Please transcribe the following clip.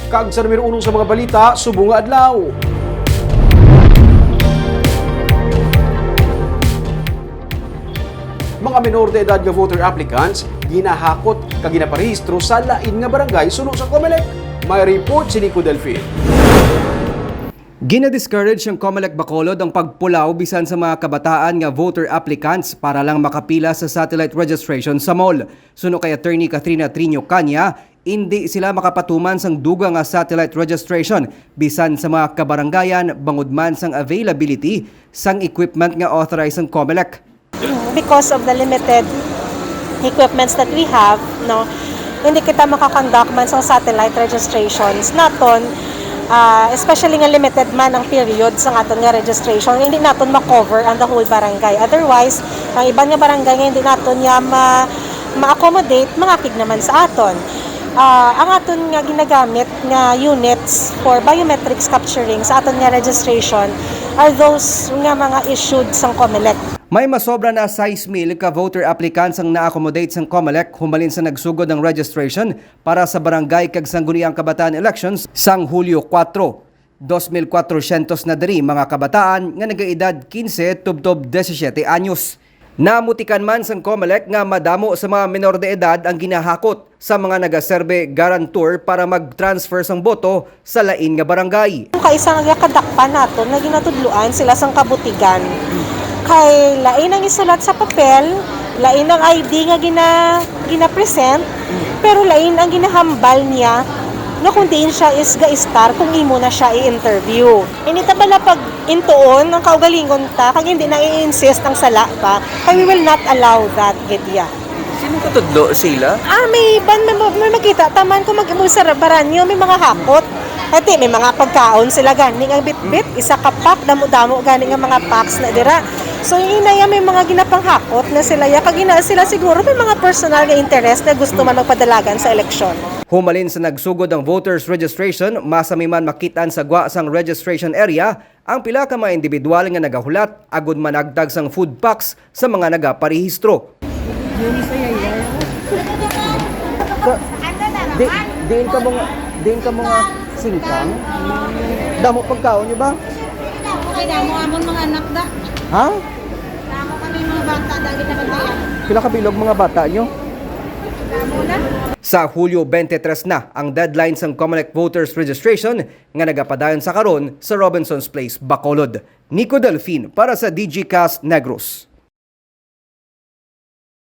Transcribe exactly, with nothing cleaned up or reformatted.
Kag sa numero uno sa mga balita subong nga adlaw, mga menor de edad nga voter applicants ginahakot kag ginaparehistro sa lain nga barangay suno sa Comelec. May report si Nico Delfin. Gina-discourage sang Comelec Bacolod ang pagpulaw bisan sa mga kabataan nga voter applicants para lang makapila sa satellite registration sa mall. Suno kay Attorney Katrina Triño Caña, indi sila makapatuman sang dugang nga satellite registration bisan sa mga kabarangayan bangod man sang availability sang equipment nga authorized sang Comelec. Because of the limited equipments that we have, no, hindi kita makakonduct man sa satellite registrations naton, ah, especially nga limited man ang period sa aton nga registration, hindi naton ma-cover ang the whole barangay. Otherwise, ang iban nga barangay nga hindi naton niya ma ma-accommodate, mangakig naman sa aton. Ah, ang aton nga ginagamit nga units for biometrics capturing sa aton nga registration are those nga mga issued sang Comelec. May masobra na sais mil ka voter applicants ang na-accommodate sang Comelec humalin sa nagsugod ang registration para sa barangay kag sangguniang kabataan elections sang Hulyo kuwatro. Dos mil kwatrosyentos na diri mga kabataan nga nagaedad kinse tubtob disisiete anyos. Namutikan man sang Comelec nga madamo sa mga menor de edad ang ginahakot sa mga nagaserbe guarantor para mag-transfer sang boto sa lain nga barangay. Ang kaisa nga kadakpan naton nga ginatudloan sila sang kabutigan. Kay lain ang isulat sa papel, lain ang I D nga gina gina-present, pero lain ang ginahambal niya nga kung diin siya is ga-estar kung imo na siya i-interview. Ini ta bala pag intuon ang kaugalingon ta kag hindi na i-insist ang sala pa, kay we will not allow that, gid iya. Sino katudlo sila? Ah, may ban may, may makita taman kung mag-imulsa baranyo, may mga hakot. Ati, may mga pagkaon sila gani nga bitbit, isa ka pack, damo-damo gani nga mga packs na dira. So, yung inaya may mga ginapanghakot na sila ya, kag ina sila siguro may mga personal nga interest na gusto man magpadalagan sa eleksyon. Humalin sa nagsugod ang voters registration, masami man makitaan sa gwa sang registration area ang pila ka mga individual nga nagahulat agud managtag sang food packs sa mga nagaparehistro. Sa, di, diin ka mo nga, diin ka mo nga singkang? Damo pagkaon nyo ba? Okay, damo amon mga anak da. Ha? Damo kami mga bata da ginabantayan. Pila ka bilog mga bata nyo? Damo na. Sa Hulyo twenty-three na ang deadline sang Comelec voters registration nga nagapadayon sa karon sa Robinson's Place, Bacolod. Nico Delfin para sa Digicast Negros.